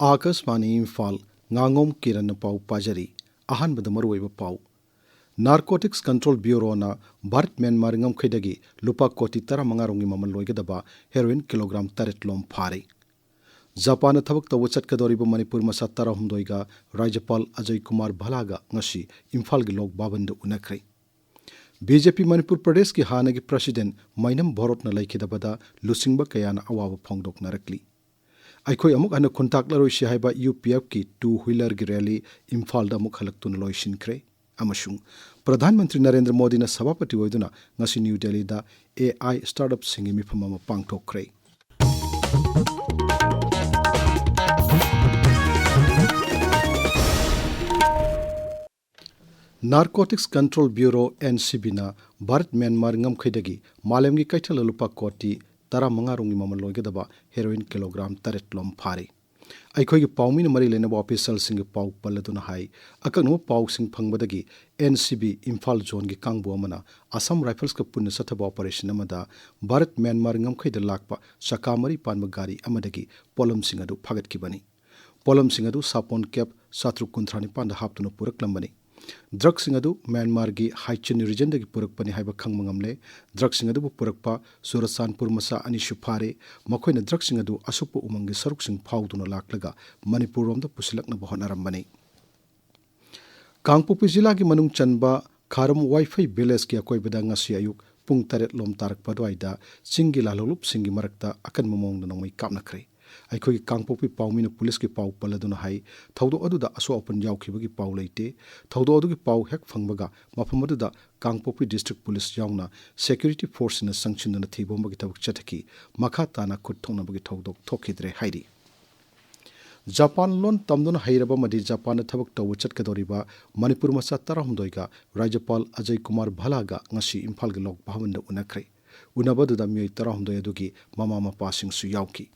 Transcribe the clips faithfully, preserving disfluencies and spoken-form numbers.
ꯑꯥꯀꯥꯁꯕꯥꯅꯤ ꯏꯝꯐꯥꯜ, ꯉꯥꯉꯣꯝ ꯀꯤꯔꯟꯅ ꯄꯥꯎ ꯄꯥꯖꯔꯤ꯫ ꯑꯍꯥꯟꯕꯗ ꯃꯔꯨꯑꯣꯏꯕ ꯄꯥꯎ꯫ ꯅꯥꯔꯀꯣꯇꯤꯛꯁ ꯀꯟꯇ꯭ꯔꯣꯜ ꯕ꯭ꯌꯨꯔꯣꯅ ꯚꯥꯔꯠ ꯃ꯭ꯌꯥꯟꯃꯥꯔ ꯉꯝꯈꯩꯗꯒꯤ ꯂꯨꯄꯥ ꯀꯣꯇꯤ ꯇꯔꯥꯃꯉꯥ ꯔꯣꯝꯒꯤ ꯃꯃꯜ ꯂꯣꯏꯒꯗꯕ ꯍꯦꯔꯣꯏꯟ ꯀꯤꯂꯣꯒ꯭ꯔꯥꯝ ꯇꯔꯦꯠ ꯂꯣꯝ ꯐꯥꯔꯦ꯫ ꯖꯄꯥꯟꯗ ꯊꯕꯛ ꯇꯧꯕ ꯆꯠꯀꯗꯧꯔꯤꯕ ꯃꯅꯤꯄꯨꯔ ꯃꯆꯥ ꯇꯔꯥꯍꯨꯝꯗꯣꯏꯒ ꯔꯥꯖ꯭ꯌꯄꯥꯜ ꯑꯖꯌ ꯀꯨꯃꯥꯔ ꯚꯜꯂꯥꯒ ꯉꯁꯤ ꯏꯝꯐꯥꯜꯒꯤ ꯂꯣꯛ ꯚꯕꯟꯗ ꯎꯅꯈ꯭ꯔꯦ꯫ ꯕꯤ ꯖꯦ ꯄꯤ ꯃꯅꯤꯄꯨꯔ ꯄ꯭ꯔꯗꯦꯁꯀꯤ ꯍꯥꯟꯅꯒꯤ ꯄ꯭ꯔꯁꯤꯗꯦꯟ ꯃꯥꯏꯅꯝ ꯚꯣꯔꯣꯠꯅ ꯂꯩꯈꯤꯗꯕꯗ ꯂꯨꯆꯤꯡꯕ ꯀꯌꯥꯅ ꯑꯋꯥꯕ ꯐꯣꯡꯗꯣꯛꯅꯔꯛꯂꯤ꯫ ꯑꯩꯈꯣꯏ ꯑꯃꯨꯛ ꯍꯟꯅ ꯈꯨꯟꯇꯥꯛꯂꯔꯣꯏꯁꯤ ꯍꯥꯏꯕ ꯌꯨ ꯄꯤ ꯑꯦꯐꯀꯤ ꯇꯨ ꯋꯤꯂꯔꯒꯤ ꯔꯦꯂꯤ ꯏꯝꯐꯥꯜꯗ ꯑꯃꯨꯛ ꯍꯜꯂꯛꯇꯨꯅ ꯂꯣꯏꯁꯤꯟꯈ꯭ꯔꯦ꯫ ꯑꯃꯁꯨꯡ ꯄ꯭ꯔꯙꯥꯟ ꯃꯟꯇ꯭ꯔꯤ ꯅꯔꯦꯟꯗ꯭ꯔ ꯃꯣꯗꯤꯅ ꯁꯚꯥꯄꯇꯤ ꯑꯣꯏꯗꯨꯅ ꯉꯁꯤ ꯅ꯭ꯌꯨ ꯗꯦꯜꯂꯤꯗ ꯑꯦ ꯑꯥꯏ ꯁ꯭ꯇꯥꯔꯠꯑꯞꯁꯤꯡꯒꯤ ꯃꯤꯐꯝ ꯑꯃ ꯄꯥꯡꯊꯣꯛꯈ꯭ꯔꯦ꯫ Narcotics control bureau, N C ꯕꯤꯅ ꯚꯥꯔꯠ ꯃ꯭ꯌꯥꯟꯃꯥꯔ ꯉꯝꯈꯩꯗꯒꯤ ꯃꯥꯂꯦꯝꯒꯤ ꯀꯩꯊꯦꯜꯗ ꯂꯨꯄꯥ ꯀꯣꯇꯤ ꯇꯔꯥꯃꯉꯥ ꯔꯣꯝꯒꯤ ꯃꯃꯜ ꯂꯣꯏꯒꯗꯕ ꯍꯦꯔꯣꯏꯟ ꯀꯤꯂꯣꯒ꯭ꯔꯥꯝ ꯇꯔꯦꯠ ꯂꯣꯝ ꯐꯥꯔꯦ꯫ ꯑꯩꯈꯣꯏꯒꯤ ꯄꯥꯎꯃꯤꯅ ꯃꯔꯤ ꯂꯩꯅꯕ ꯑꯣꯐꯤꯁꯤꯌꯦꯜꯁꯤꯡꯒꯤ ꯄꯥꯎ ꯄꯜꯂꯗꯨꯅ ꯍꯥꯏ, ꯑꯀꯛꯅꯕ ꯄꯥꯎꯁꯤꯡ ꯐꯪꯕꯗꯒꯤ ꯑꯦꯟ ꯁꯤ ꯕꯤ ꯏꯝꯐꯥꯜ ꯖꯣꯟꯒꯤ ꯀꯥꯡꯕꯨ ꯑꯃꯅ ꯑꯁꯥꯝ ꯔꯥꯏꯐꯜꯁꯀ ꯄꯨꯟꯅ ꯆꯠꯊꯕ ꯑꯣꯄꯔꯦꯁꯟ ꯑꯃꯗ ꯚꯥꯔꯠ ꯃ꯭ꯌꯥꯟꯃꯥꯔ ꯉꯝꯈꯩꯗ ꯂꯥꯛꯄ ꯆꯀꯥ ꯃꯔꯤ ꯄꯥꯟꯕ ꯒꯥꯔꯤ ꯑꯃꯗꯒꯤ ꯄꯣꯠꯂꯝꯁꯤꯡ ꯑꯗꯨ ꯐꯥꯒꯠꯈꯤꯕꯅꯤ꯫ ꯄꯣꯠꯂꯝꯁꯤꯡ ꯑꯗꯨ ꯁꯥꯄꯣꯟ ꯀꯦꯞ ꯆꯥꯇ꯭ꯔꯨꯛ ꯀꯨꯟꯊ꯭ꯔꯥ ꯅꯤꯄꯥꯟꯗ ꯍꯥꯞꯇꯨꯅ ꯄꯨꯔꯛꯂꯝꯕꯅꯤ꯫ ꯗ꯭ꯔꯒꯁꯤꯡ ꯑꯗꯨ ꯃ꯭ꯌꯥꯟꯃꯥꯔꯒꯤ ꯍꯥꯏꯆꯤꯟ ꯔꯤꯖꯟꯗꯒꯤ ꯄꯨꯔꯛꯄꯅꯤ ꯍꯥꯏꯕ ꯈꯪꯕ ꯉꯝꯂꯦ꯫ ꯗ꯭ꯔꯒꯁꯤꯡ ꯑꯗꯨꯕꯨ ꯄꯨꯔꯛꯄ ꯆꯨꯔꯆꯥꯟꯄꯨꯔ ꯃꯆꯥ ꯑꯅꯤꯁꯨ ꯐꯥꯔꯦ꯫ ꯃꯈꯣꯏꯅ ꯗ꯭ꯔꯒꯁꯤꯡ ꯑꯗꯨ ꯑꯁꯨꯞꯄ ꯎꯃꯪꯒꯤ ꯁꯔꯨꯛꯁꯤꯡ ꯐꯥꯎꯗꯨꯅ ꯂꯥꯛꯂꯒ ꯃꯅꯤꯄꯨꯔꯔꯣꯝꯗ ꯄꯨꯁꯤꯜꯂꯛꯅꯕ ꯍꯣꯠꯅꯔꯝꯕꯅꯤ꯫ ꯀꯥꯡꯄꯣꯛꯄꯤ ꯖꯤꯂꯥꯒꯤ ꯃꯅꯨꯡ ꯆꯟꯕ ꯈꯥꯔꯝ ꯋꯥꯏꯐꯩ ꯚꯤꯂꯦꯖꯀꯤ ꯑꯀꯣꯏꯕꯗ ꯉꯁꯤ ꯑꯌꯨꯛ ꯄꯨꯡ ꯇꯔꯦꯠ ꯂꯣꯝ ꯇꯥꯔꯛꯄ ꯑꯗꯨꯋꯥꯏꯗ ꯆꯤꯡꯒꯤ ꯂꯥꯜꯍꯧꯂꯨꯞꯁꯤꯡꯒꯤ ꯃꯔꯛꯇ ꯑꯀꯟꯕ ꯃꯑꯣꯡꯗ ꯅꯣꯡꯃꯩ ꯀꯥꯞꯅꯈ꯭ꯔꯦ꯫ ꯑꯩꯈꯣꯏꯒꯤ ꯀꯥꯡꯄꯣꯛꯄꯤ ꯄꯥꯎꯃꯤꯅ ꯄꯨꯂꯤꯁꯀꯤ ꯄꯥꯎ ꯄꯜꯂꯗꯨꯅ ꯍꯥꯏ, ꯊꯧꯗꯣꯛ ꯑꯗꯨꯗ ꯑꯁꯣꯛ ꯑꯄꯟ ꯌꯥꯎꯈꯤꯕꯒꯤ ꯄꯥꯎ ꯂꯩꯇꯦ꯫ ꯊꯧꯗꯣꯛ ꯑꯗꯨꯒꯤ ꯄꯥꯎ ꯍꯦꯛ ꯐꯪꯕꯒ ꯃꯐꯝ ꯑꯗꯨꯗ ꯀꯥꯡꯄꯣꯛꯄꯤ ꯗꯤꯁꯇ꯭ꯔꯤꯛ ꯄꯨꯂꯤꯁ ꯌꯥꯎꯅ ꯁꯦꯀ꯭ꯌꯨꯔꯤꯇꯤ ꯐꯣꯔꯁꯁꯤꯡꯅ ꯆꯪꯁꯤꯟꯗꯨꯅ ꯊꯤꯕ ꯍꯨꯝꯕꯒꯤ ꯊꯕꯛ ꯆꯠꯊꯈꯤ꯫ ꯃꯈꯥ ꯇꯥꯅ ꯈꯨꯠ ꯊꯣꯛꯅꯕꯒꯤ ꯊꯧꯗꯣꯛ ꯊꯣꯛꯈꯤꯗ꯭ꯔꯦ ꯍꯥꯏꯔꯤ꯫ ꯖꯄꯥꯟ ꯂꯣꯟ ꯇꯝꯗꯨꯅ ꯍꯩꯔꯕ ꯑꯃꯗꯤ ꯖꯄꯥꯟꯗ ꯊꯕꯛ ꯇꯧꯕ ꯆꯠꯀꯗꯧꯔꯤꯕ ꯃꯅꯤꯄꯨꯔ ꯃꯆꯥ ꯇꯔꯥꯍꯨꯝꯗꯣꯏꯒ ꯔꯥꯖ꯭ꯌꯄꯥꯜ ꯑꯖꯌ ꯀꯨꯃꯥꯔ ꯚꯜꯂꯥꯒ ꯉꯁꯤ ꯏꯝꯐꯥꯜꯒꯤ ꯂꯣꯛ ꯚꯕꯟꯗ ꯎꯅꯈ꯭ꯔꯦ꯫ ꯎꯅꯕ ꯑꯗꯨꯗ ꯃꯤꯑꯣꯏ ꯇꯔꯥꯍꯨꯝꯗꯣꯏ ꯑꯗꯨꯒꯤ ꯃꯃꯥ ꯃꯄꯥꯁꯤꯡꯁꯨ ꯌꯥꯎꯈꯤ꯫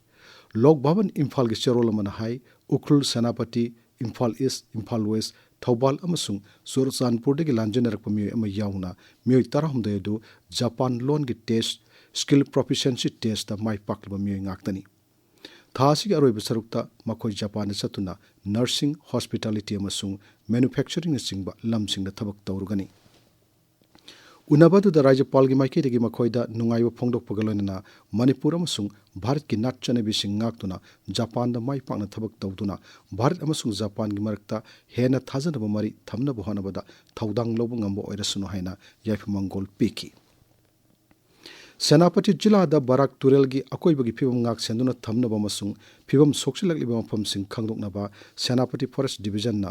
ꯂꯣꯛ ꯚꯕꯟ ꯏꯝꯐꯥꯜꯒꯤ ꯆꯦꯔꯣꯜ ꯑꯃꯅ ꯍꯥꯏ, ꯎꯈ꯭ꯔꯨꯜ, ꯁꯦꯅꯥꯄꯇꯤ, ꯏꯝꯐꯥꯜ ꯏꯁ, ꯏꯝꯐꯥꯜ ꯋꯦꯁ, ꯊꯧꯕꯥꯜ ꯑꯃꯁꯨꯡ ꯆꯨꯔꯆꯥꯟꯄꯨꯔꯗꯒꯤ ꯂꯥꯟꯖꯦꯟꯅꯔꯛꯄ ꯃꯤꯑꯣꯏ ꯑꯃ ꯌꯥꯎꯅ ꯃꯤꯑꯣꯏ ꯇꯔꯥꯍꯨꯝꯗꯣꯏ ꯑꯗꯨ ꯖꯄꯥꯟ ꯂꯣꯟꯒꯤ ꯇꯦꯁ, ꯁ꯭ꯀꯤꯜ ꯄ꯭ꯔꯣꯐꯤꯁꯤꯌꯦꯟꯁꯤ ꯇꯦꯁꯇ ꯃꯥꯏ ꯄꯥꯛꯂꯕ ꯃꯤꯑꯣꯏ ꯉꯥꯛꯇꯅꯤ꯫ ꯊꯥ ꯑꯁꯤꯒꯤ ꯑꯔꯣꯏꯕ ꯁꯔꯨꯛꯇ ꯃꯈꯣꯏ ꯖꯄꯥꯟꯗ ꯆꯠꯇꯨꯅ nursing, hospitality ꯑꯃꯁꯨꯡ manufacturing ꯅꯆꯤꯡꯕ ꯂꯝꯁꯤꯡꯗ ꯊꯕꯛ ꯇꯧꯔꯨꯒꯅꯤ꯫ ꯎꯅꯕ ꯑꯗꯨꯗ ꯔꯥꯖ꯭ꯌꯄꯥꯜꯒꯤ ꯃꯥꯏꯀꯩꯗꯒꯤ ꯃꯈꯣꯏꯗ ꯅꯨꯡꯉꯥꯏꯕ ꯐꯣꯡꯗꯣꯛꯄꯒ ꯂꯣꯏꯅꯅ ꯃꯅꯤꯄꯨꯔ ꯑꯃꯁꯨꯡ ꯚꯥꯔꯠꯀꯤ ꯅꯥꯠ ꯆꯠꯅꯕꯤꯁꯤꯡ ꯉꯥꯛꯇꯨꯅ ꯖꯄꯥꯟꯗ ꯃꯥꯏ ꯄꯥꯛꯅ ꯊꯕꯛ ꯇꯧꯗꯨꯅ ꯚꯥꯔꯠ ꯑꯃꯁꯨꯡ ꯖꯄꯥꯟꯒꯤ ꯃꯔꯛꯇ ꯍꯦꯟꯅ ꯊꯥꯖꯅꯕ ꯃꯔꯤ ꯊꯝꯅꯕ ꯍꯣꯠꯅꯕꯗ ꯊꯧꯗꯥꯡ ꯂꯧꯕ ꯉꯝꯕ ꯑꯣꯏꯔꯁꯅꯨ ꯍꯥꯏꯅ ꯌꯥꯏꯐ ꯃꯪꯒꯣꯜ ꯄꯤꯈꯤ꯫ ꯁꯦꯅꯥꯄꯇꯤ ꯖꯤꯂꯥꯗ ꯕꯔꯥꯛ ꯇꯨꯔꯦꯜꯒꯤ ꯑꯀꯣꯏꯕꯒꯤ ꯐꯤꯕꯝ ꯉꯥꯛ ꯁꯦꯟꯗꯨꯅ ꯊꯝꯅꯕ ꯑꯃꯁꯨꯡ ꯐꯤꯕꯝ ꯁꯣꯛꯆꯤꯜꯂꯛꯂꯤꯕ ꯃꯐꯝꯁꯤꯡ ꯈꯪꯗꯣꯛꯅꯕ ꯁꯦꯅꯥꯄꯇꯤ Forest Division ꯅ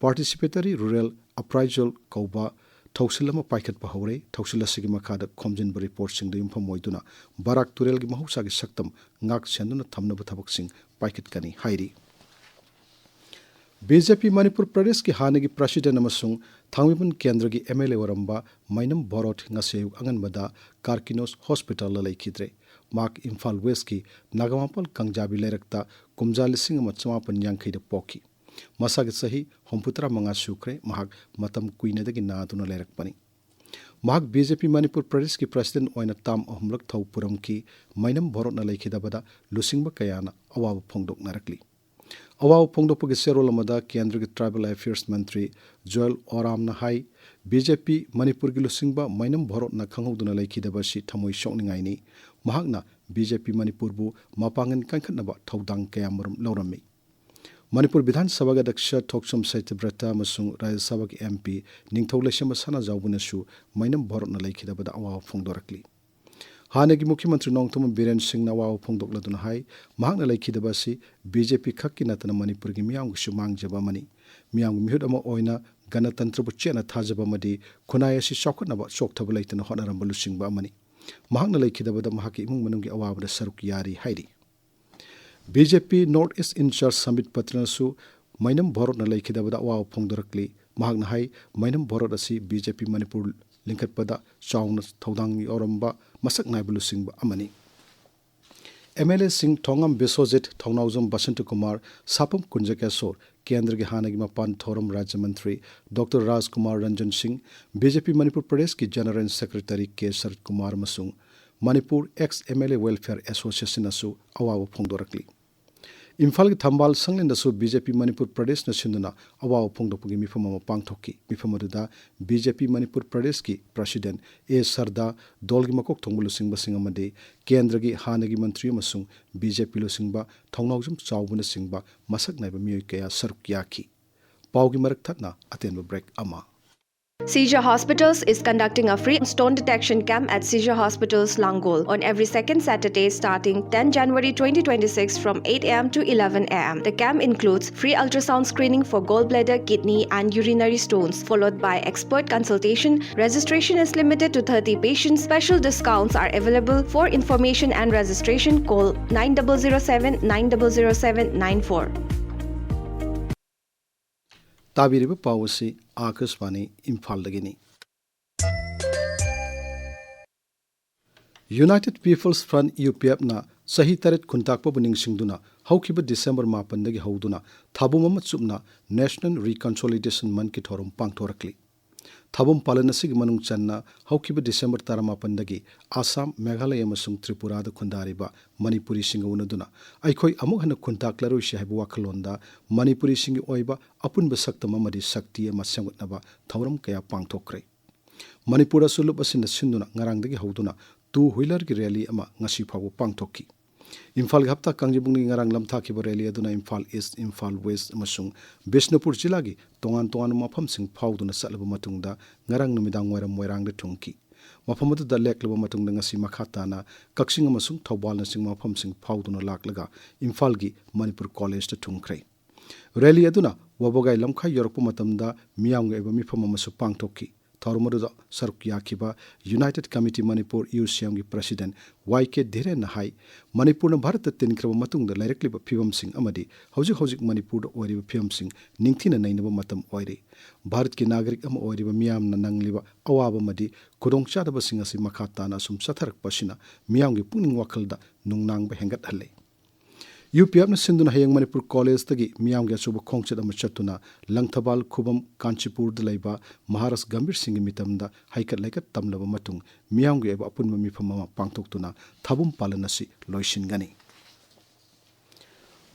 Participatory Rural Appraisal ꯀꯧꯕ ꯊꯧꯁꯤꯜ ꯑꯃ ꯄꯥꯏꯈꯠꯄ ꯍꯧꯔꯦ꯫ ꯊꯧꯁꯤꯜ ꯑꯁꯤꯒꯤ ꯃꯈꯥꯗ ꯈꯣꯝꯖꯤꯟꯕ ꯔꯤꯄꯣꯔꯠꯁꯤꯡꯗ ꯌꯨꯝꯐꯝ ꯑꯣꯏꯗꯨꯅ ꯕꯔꯥꯛ ꯇꯨꯔꯦꯜꯒꯤ ꯃꯍꯧꯁꯥꯒꯤ ꯁꯛꯇꯝ ꯉꯥꯛ ꯁꯦꯟꯗꯨꯅ ꯊꯝꯅꯕ ꯊꯕꯛꯁꯤꯡ ꯄꯥꯏꯈꯠꯀꯅꯤ ꯍꯥꯏꯔꯤ꯫ ꯕꯤ ꯖꯦ ꯄꯤ ꯃꯅꯤꯄꯨꯔ ꯄ꯭ꯔꯗꯦꯁꯀꯤ ꯍꯥꯟꯅꯒꯤ ꯄ꯭ꯔꯁꯤꯗꯦꯟ ꯑꯃꯁꯨꯡ ꯊꯥꯡꯃꯩꯕꯟ ꯀꯦꯟꯗ꯭ꯔꯒꯤ ꯑꯦꯝ ꯑꯦꯜ ꯑꯦ ꯑꯣꯏꯔꯝꯕ ꯃꯩꯅꯝ ꯚꯣꯔꯣꯠ ꯉꯁꯤ ꯑꯌꯨꯛ ꯑꯉꯟꯕꯗ ꯀꯥꯔꯀꯤꯅꯣꯁ ꯍꯣꯁꯄꯤꯇꯥꯜꯗ ꯂꯩꯈꯤꯗ꯭ꯔꯦ꯫ ꯃꯍꯥꯛ ꯏꯝꯐꯥꯜ ꯋꯦꯁꯀꯤ ꯅꯥꯒꯥꯃꯄꯥꯜ ꯀꯪꯖꯥꯕꯤ ꯂꯩꯔꯛꯇ ꯀꯨꯝꯖꯥ ꯂꯤꯁꯤꯡ ꯑꯃ ꯆꯃꯥꯄꯟ ꯌꯥꯡꯈꯩꯗ ꯄꯣꯛꯈꯤ꯫ ꯃꯁꯥꯒꯤ ꯆꯍꯤ ꯍꯨꯝꯐꯨꯇꯔꯥ ꯃꯉꯥ ꯁꯨꯈ꯭ꯔꯦ꯫ ꯃꯍꯥꯛ ꯃꯇꯝ ꯀꯨꯏꯅꯗꯒꯤ ꯅꯥꯗꯨꯅ ꯂꯩꯔꯛꯄꯅꯤ꯫ ꯃꯍꯥꯛ ꯕꯤ ꯖꯦ ꯄꯤ ꯃꯅꯤꯄꯨꯔ ꯄ꯭ꯔꯗꯦꯁꯀꯤ ꯄ꯭ꯔꯁꯤꯗꯦꯟ ꯑꯣꯏꯅ ꯇꯥꯝ ꯑꯍꯨꯝꯂꯛ ꯊꯧ ꯄꯨꯔꯝꯈꯤ꯫ ꯃꯩꯅꯝ ꯚꯣꯔꯣꯠꯅ ꯂꯩꯈꯤꯗꯕꯗ ꯂꯨꯆꯤꯡꯕ ꯀꯌꯥꯅ ꯑꯋꯥꯕ ꯐꯣꯡꯗꯣꯛꯅꯔꯛꯂꯤ꯫ ꯑꯋꯥꯕ ꯐꯣꯡꯗꯣꯛꯄꯒꯤ ꯆꯦꯔꯣꯜ ꯑꯃꯗ ꯀꯦꯟꯗ꯭ꯔꯒꯤ ꯇ꯭ꯔꯥꯏꯕꯦꯜ ꯑꯦꯐꯤꯌꯔꯁ ꯃꯟꯇ꯭ꯔꯤ ꯖꯨꯑꯦꯜ ꯑꯣꯔꯥꯝꯅ ꯍꯥꯏ, ꯕꯤ ꯖꯦ ꯄꯤ ꯃꯅꯤꯄꯨꯔꯒꯤ ꯂꯨꯆꯤꯡꯕ ꯃꯩꯅꯝ ꯚꯣꯔꯣꯠꯅ ꯈꯪꯍꯧꯗꯅ ꯂꯩꯈꯤꯗꯕ ꯑꯁꯤ ꯊꯃꯣꯏ ꯁꯣꯛꯅꯤꯡꯉꯥꯏꯅꯤ꯫ ꯃꯍꯥꯛꯅ ꯕꯤ ꯖꯦ ꯄꯤ ꯃꯅꯤꯄꯨꯔꯕꯨ ꯃꯄꯥꯡꯒꯜ ꯀꯟꯈꯠꯅꯕ ꯊꯧꯗꯥꯡ ꯀꯌꯥꯃꯔꯨꯝ ꯂꯧꯔꯝꯃꯤ꯫ ꯃꯅꯤꯄꯨꯔ ꯕꯤꯙꯥꯟ ꯁꯚꯥꯒꯤ ꯑꯗ꯭ꯌꯛꯁ ꯊꯣꯛꯆꯣꯝ ꯁꯇ꯭ꯌꯕ꯭ꯔꯇ ꯑꯃꯁꯨꯡ ꯔꯥꯖ꯭ꯌ ꯁꯚꯥꯒꯤ ꯑꯦꯝ ꯄꯤ ꯅꯤꯡꯊꯧ ꯂꯩꯁꯦꯝꯕ ꯁꯅꯥꯖꯥꯎꯕꯅꯁꯨ ꯃꯩꯅꯝ ꯚꯣꯔꯣꯠꯅ ꯂꯩꯈꯤꯗꯕꯗ ꯑꯋꯥꯕ ꯐꯣꯡꯗꯣꯔꯛꯂꯤ꯫ ꯍꯥꯟꯅꯒꯤ ꯃꯨꯈ꯭ꯌ ꯃꯟꯇ꯭ꯔꯤ ꯅꯣꯡꯊꯣꯝꯕꯝ ꯕꯤꯔꯦꯟ ꯁꯤꯡꯅ ꯑꯋꯥꯕ ꯐꯣꯡꯗꯣꯛꯂꯗꯨꯅ ꯍꯥꯏ, ꯃꯍꯥꯛꯅ ꯂꯩꯈꯤꯗꯕ ꯑꯁꯤ ꯕꯤ ꯖꯦ ꯄꯤ ꯈꯛꯀꯤ ꯅꯠꯇꯅ ꯃꯅꯤꯄꯨꯔꯒꯤ ꯃꯤꯌꯥꯝꯒꯤꯁꯨ ꯃꯥꯡꯖꯕ ꯑꯃꯅꯤ꯫ ꯃꯤꯌꯥꯝꯒꯤ ꯃꯤꯍꯨꯠ ꯑꯃ ꯑꯣꯏꯅ ꯒꯅꯇꯟꯇ꯭ꯔꯕꯨ ꯆꯦꯠꯅ ꯊꯥꯖꯕ ꯑꯃꯗꯤ ꯈꯨꯟꯅꯥꯏ ꯑꯁꯤ ꯆꯥꯎꯈꯠꯅꯕ ꯆꯣꯛꯊꯕ ꯂꯩꯇꯅ ꯍꯣꯠꯅꯔꯝꯕ ꯂꯨꯆꯤꯡꯕ ꯑꯃꯅꯤ꯫ ꯃꯍꯥꯛꯅ ꯂꯩꯈꯤꯗꯕꯗ ꯃꯍꯥꯛꯀꯤ ꯏꯃꯨꯡ ꯃꯅꯨꯡꯒꯤ ꯑꯋꯥꯕꯗ ꯁꯔꯨꯛ ꯌꯥꯔꯤ ꯍꯥꯏꯔꯤ꯫ ꯕꯤ ꯖꯦ ꯄꯤ North East Incharge ꯁꯝꯕꯤꯠ ꯄꯇ꯭ꯔꯅꯁꯨ ꯃꯩꯅꯝ ꯚꯣꯔꯣꯠꯅ ꯂꯩꯈꯤꯗꯕꯗ ꯑꯋꯥꯕ ꯐꯣꯡꯗꯣꯔꯛꯂꯤ꯫ ꯃꯍꯥꯛꯅ ꯍꯥꯏ, ꯃꯩꯅꯝ ꯚꯣꯔꯣꯠ ꯑꯁꯤ ꯕꯤ ꯖꯦ ꯄꯤ ꯃꯅꯤꯄꯨꯔ ꯂꯤꯡꯈꯠꯄꯗ ꯆꯥꯎꯅ ꯊꯧꯗꯥꯡ ꯌꯥꯎꯔꯝꯕ ꯃꯁꯛ ꯅꯥꯏꯕ ꯂꯨꯆꯤꯡꯕ ꯑꯃꯅꯤ꯫ ꯑꯦꯝ ꯑꯦꯜ ꯑꯦꯁꯤꯡ ꯊꯣꯉꯝ ꯕꯤꯁ꯭ꯋꯖꯤꯠ, ꯊꯧꯅꯥꯎꯖꯝ ꯕꯁꯟꯇ ꯀꯨꯃꯥꯔ, ꯁꯥꯄꯝ ꯀꯨꯟꯖꯀꯦꯁꯣꯔ, ꯀꯦꯟꯗ꯭ꯔꯒꯤ ꯍꯥꯟꯅꯒꯤ ꯃꯄꯥꯟ ꯊꯧꯔꯝ ꯔꯥꯖ꯭ꯌ ꯃꯟꯇ꯭ꯔꯤ ꯗꯣꯛꯇꯔ ꯔꯥꯖꯀꯨꯃꯥꯔ ꯔꯟꯖꯟ ꯁꯤꯡ, ꯕꯤ ꯖꯦ ꯄꯤ ꯃꯅꯤꯄꯨꯔ ꯄ꯭ꯔꯗꯦꯁꯀꯤ general secretary K Sarat Kumar ꯑꯃꯁꯨꯡ Manipur ex M L A welfare ꯑꯦꯁꯣꯁꯤꯌꯦꯁꯟꯅꯁꯨ ꯑꯋꯥꯕ ꯐꯣꯡꯗꯣꯔꯛꯂꯤ꯫ ꯏꯝꯐꯥꯜꯒꯤ ꯊꯝꯕꯥꯜ ꯁꯪꯂꯦꯟꯗꯁꯨ ꯕꯤ ꯖꯦ ꯄꯤ ꯃꯅꯤꯄꯨꯔ ꯄ꯭ꯔꯗꯦꯁꯅ ꯁꯤꯟꯗꯨꯅ ꯑꯋꯥꯕ ꯐꯣꯡꯗꯣꯛꯄꯒꯤ ꯃꯤꯐꯝ ꯑꯃ ꯄꯥꯡꯊꯣꯛꯈꯤ꯫ ꯃꯤꯐꯝ ꯑꯗꯨꯗ ꯕꯤ ꯖꯦ ꯄꯤ ꯃꯅꯤꯄꯨꯔ ꯄ꯭ꯔꯗꯦꯁꯀꯤ ꯄ꯭ꯔꯁꯤꯗꯦꯟ ꯑꯦ ꯁꯔꯗꯥ, ꯗꯣꯜꯒꯤ ꯃꯀꯣꯛ ꯊꯣꯡꯕ ꯂꯨꯆꯤꯡꯕꯁꯤꯡ ꯑꯃꯗꯤ ꯀꯦꯟꯗ꯭ꯔꯒꯤ ꯍꯥꯟꯅꯒꯤ ꯃꯟꯇ꯭ꯔꯤ ꯑꯃꯁꯨꯡ ꯕꯤ ꯖꯦ ꯄꯤ ꯂꯨꯆꯤꯡꯕ ꯊꯧꯅꯥꯎꯖꯝ ꯆꯥꯎꯕꯅꯆꯤꯡꯕ ꯃꯁꯛ ꯅꯥꯏꯕ ꯃꯤꯑꯣꯏ ꯀꯌꯥ ꯁꯔꯨꯛ ꯌꯥꯈꯤ꯫ ꯄꯥꯎꯒꯤ ꯃꯔꯛ ꯊꯠꯅ ꯑꯇꯦꯟꯕ ꯕ꯭ꯔꯦꯛ ꯑꯃ꯫ Seizure Hospitals is conducting a free stone detection camp at Seizure Hospitals, Langol, on every second Saturday starting ten January twenty twenty-six from eight a m to eleven a m. The camp includes free ultrasound screening for gallbladder, kidney, and urinary stones, followed by expert consultation. Registration is limited to thirty patients. Special discounts are available. For information and registration, call nine double zero seven, nine double zero seven, nine four. ꯇꯥꯕꯤꯔꯤꯕ ꯄꯥꯎ ꯑꯁꯤ ꯑꯥꯀꯥꯁꯕꯥꯅꯤ ꯏꯝꯐꯥꯜꯗꯒꯤꯅꯤ꯫ United People's Front, U ꯄꯤ ꯑꯦꯐꯅ ꯆꯍꯤ ꯇꯔꯦꯠ ꯈꯨꯟꯇꯥꯛꯄꯕꯨ ꯅꯤꯡꯁꯤꯡꯗꯨꯅ ꯍꯧꯈꯤꯕ December ꯃꯥꯄꯟꯗꯒꯤ ꯍꯧꯗꯨꯅ ꯊꯥꯕꯨꯝ ꯑꯃ ꯆꯨꯞꯅ National Reconciliation Monthꯀꯤ ꯊꯧꯔꯝ ꯄꯥꯡꯊꯣꯔꯛꯂꯤ꯫ ꯊꯥꯕꯨꯝ ꯄꯥꯂꯟ ꯑꯁꯤꯒꯤ ꯃꯅꯨꯡ ꯆꯟꯅ ꯍꯧꯈꯤꯕ ꯗꯤꯁꯦꯝꯕꯔ ꯇꯔꯥꯃꯥꯄꯟꯗꯒꯤ ꯑꯁꯥꯝ, ꯃꯦꯘꯥꯂꯌꯥ ꯑꯃꯁꯨꯡ ꯇ꯭ꯔꯤꯄꯨꯔꯥꯗ ꯈꯨꯟꯗꯥꯔꯤꯕ ꯃꯅꯤꯄꯨꯔꯤꯁꯤꯡꯒ ꯎꯅꯗꯨꯅ ꯑꯩꯈꯣꯏ ꯑꯃꯨꯛ ꯍꯟꯅ ꯈꯨꯟꯇꯥꯛꯂꯔꯣꯏꯁꯤ ꯍꯥꯏꯕ ꯋꯥꯈꯜꯂꯣꯟꯗ ꯃꯅꯤꯄꯨꯔꯤꯁꯤꯡꯒꯤ ꯑꯣꯏꯕ ꯑꯄꯨꯟꯕ ꯁꯛꯇꯝ ꯑꯃꯗꯤ ꯁꯛꯇꯤ ꯑꯃ ꯁꯦꯝꯒꯠꯅꯕ ꯊꯧꯔꯝ ꯀꯌꯥ ꯄꯥꯡꯊꯣꯛꯈ꯭ꯔꯦ꯫ ꯃꯅꯤꯄꯨꯔꯗꯁꯨ ꯂꯨꯞ ꯑꯁꯤꯅ ꯁꯤꯟꯗꯨꯅ ꯉꯔꯥꯡꯗꯒꯤ ꯍꯧꯗꯨꯅ ꯇꯨ ꯍ꯭ꯋꯤꯂꯔꯒꯤ ꯔꯦꯂꯤ ꯑꯃ ꯉꯁꯤ ꯐꯥꯎꯕ ꯄꯥꯡꯊꯣꯛꯈꯤ꯫ ꯏꯝꯐꯥꯜꯒꯤ ꯍꯞꯇꯥ ꯀꯥꯡꯖꯩꯕꯨꯡꯗꯒꯤ ꯉꯔꯥꯡ ꯂꯝꯊꯥꯈꯤꯕ ꯔꯦꯂꯤ ꯑꯗꯨꯅ ꯏꯝꯐꯥꯜ ꯏꯁ, ꯏꯝꯐꯥꯜ ꯋꯦꯁ ꯑꯃꯁꯨꯡ ꯕꯤꯁꯅꯨꯄꯨꯔ ꯖꯤꯂꯥꯒꯤ ꯇꯣꯉꯥꯟ ꯇꯣꯉꯥꯟꯕ ꯃꯐꯝꯁꯤꯡ ꯐꯥꯎꯗꯨꯅ ꯆꯠꯂꯕ ꯃꯇꯨꯡꯗ ꯉꯔꯥꯡ ꯅꯨꯃꯤꯗꯥꯡ ꯋꯥꯏꯔꯝ ꯃꯣꯏꯔꯥꯡꯗ ꯊꯨꯡꯈꯤ꯫ ꯃꯐꯝ ꯑꯗꯨꯗ ꯂꯦꯛꯂꯕ ꯃꯇꯨꯡꯗ ꯉꯁꯤ ꯃꯈꯥ ꯇꯥꯅ ꯀꯛꯆꯤꯡ ꯑꯃꯁꯨꯡ ꯊꯧꯕꯥꯜꯅꯆꯤꯡꯕ ꯃꯐꯝꯁꯤꯡ ꯐꯥꯎꯗꯨꯅ ꯂꯥꯛꯂꯒ ꯏꯝꯐꯥꯜꯒꯤ ꯃꯅꯤꯄꯨꯔ ꯀꯣꯂꯦꯖꯇ ꯊꯨꯡꯈ꯭ꯔꯦ꯫ ꯔꯦꯂꯤ ꯑꯗꯨꯅ ꯋꯥꯕꯒꯥꯏ ꯂꯝꯈꯥꯏ ꯌꯧꯔꯛꯄ ꯃꯇꯝꯗ ꯃꯤꯌꯥꯝꯒꯤ ꯑꯣꯏꯕ ꯃꯤꯐꯝ ꯑꯃꯁꯨ ꯄꯥꯡꯊꯣꯛꯈꯤ꯫ ꯊꯧꯔꯝ ꯑꯗꯨꯗ ꯁꯔꯨꯛ ꯌꯥꯈꯤꯕ United Committee Manipur, ꯌꯨ ꯁꯤ ꯑꯦꯝꯒꯤ ꯄ꯭ꯔꯁꯤꯗꯦꯟ ꯋꯥꯏ ꯀꯦ ꯙꯤꯔꯦꯟꯅ ꯍꯥꯏ, ꯃꯅꯤꯄꯨꯔꯅ ꯚꯥꯔꯠꯇ ꯇꯤꯟꯈ꯭ꯔꯕ ꯃꯇꯨꯡꯗ ꯂꯩꯔꯛꯂꯤꯕ ꯐꯤꯕꯝꯁꯤꯡ ꯑꯃꯗꯤ ꯍꯧꯖꯤꯛ ꯍꯧꯖꯤꯛ ꯃꯅꯤꯄꯨꯔꯗ ꯑꯣꯏꯔꯤꯕ ꯐꯤꯕꯝꯁꯤꯡ ꯅꯤꯡꯊꯤꯅ ꯅꯩꯅꯕ ꯃꯇꯝ ꯑꯣꯏꯔꯦ꯫ ꯚꯥꯔꯠꯀꯤ ꯅꯥꯒꯔꯤꯛ ꯑꯃ ꯑꯣꯏꯔꯤꯕ ꯃꯤꯌꯥꯝꯅ ꯅꯪꯂꯤꯕ ꯑꯋꯥꯕ ꯑꯃꯗꯤ ꯈꯨꯗꯣꯡꯆꯥꯗꯕꯁꯤꯡ ꯑꯁꯤ ꯃꯈꯥ ꯇꯥꯅ ꯑꯁꯨꯝ ꯆꯠꯊꯔꯛꯄ ꯑꯁꯤꯅ ꯃꯤꯌꯥꯝꯒꯤ ꯄꯨꯛꯅꯤꯡ ꯋꯥꯈꯜꯗ ꯅꯨꯡꯅꯥꯡꯕ ꯍꯦꯟꯒꯠꯍꯜꯂꯦ꯫ UPFꯅ ꯁꯤꯟꯗꯨꯅ ꯍꯌꯦꯡ ꯃꯅꯤꯄꯨꯔ ꯀꯣꯂꯦꯖꯇꯒꯤ ꯃꯤꯌꯥꯝꯒꯤ ꯑꯆꯧꯕ ꯈꯣꯡꯆꯠ ꯑꯃ ꯆꯠꯇꯨꯅ ꯂꯪꯊꯕꯥꯜ ꯈꯨꯕꯝ ꯀꯥꯟꯆꯤꯄꯨꯔꯗ ꯂꯩꯕ ꯃꯍꯥꯔꯥꯖ ꯒꯝꯚꯤꯔ ꯁꯤꯡꯒꯤ ꯃꯤꯇꯝꯗ ꯍꯩꯀꯠ ꯂꯩꯀꯠ ꯇꯝꯂꯕ ꯃꯇꯨꯡ ꯃꯤꯌꯥꯝꯒꯤ ꯑꯣꯏꯕ ꯑꯄꯨꯟꯕ ꯃꯤꯐꯝ ꯑꯃ ꯄꯥꯡꯊꯣꯛꯇꯨꯅ ꯊꯥꯕꯨꯝ ꯄꯥꯂꯟ ꯑꯁꯤ ꯂꯣꯏꯁꯤꯟꯒꯅꯤ꯫